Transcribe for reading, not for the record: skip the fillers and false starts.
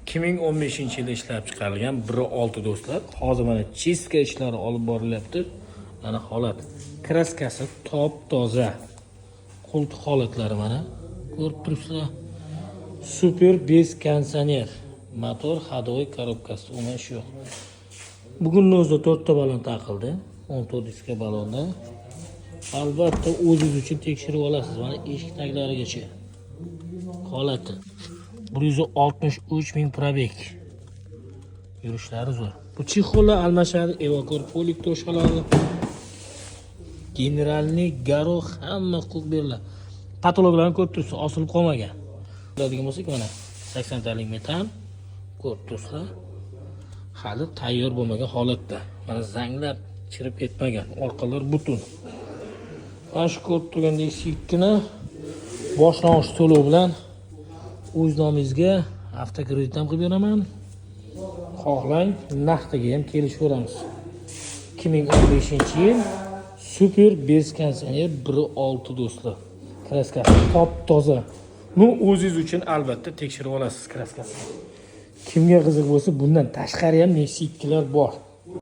2015 yilda ishlab chiqarilgan 1.6, do'stlar. Hozir mana чистка ishlari olib borilyapti. Mana holat. Краска si top toza. Qo'ltiq holatlari mana ko'rib turibsizlar. Супер без konditsioner. Motor ходовой, коробка si umuman ish yo'q. Bugunni o'zida to'rtta balon taqildi. 14 diska balonda. Albatta, o'zingiz uchun tekshirib olasiz. Mana eshik taglarigacha. Holati. 163 ming пробег. Yurishlari zo'r. Bu чехол lar almashadi, evakor полик to'shaladi. Генеральный горох, hamma huquq beriladi. Потолок larni ko'rib turibsiz, osilib qolmagan. Biladigan bo'lsak, mana 80 talik metan ko'rib turibsizlar. Hali tayyor bo'lmagan holatda. Mana zanglab chirib ketmagan, orqalar butun. Mana shu ko'rib turgan Nexia 2 ni boshlang'ich to'lov bilan o'z nomingizga avtokredit ham qilib beraman. Xohlang, naqdiga ham kelishaveramiz. 2015 yil, супер без konditsioner, 1.6, do'stlar. Краска si top toza. Ну, o'zingiz uchun albatta tekshirib olasiz краска sini. Kimga qiziq bo'lsa, bundan tashqari ham Nexia 2lar bor.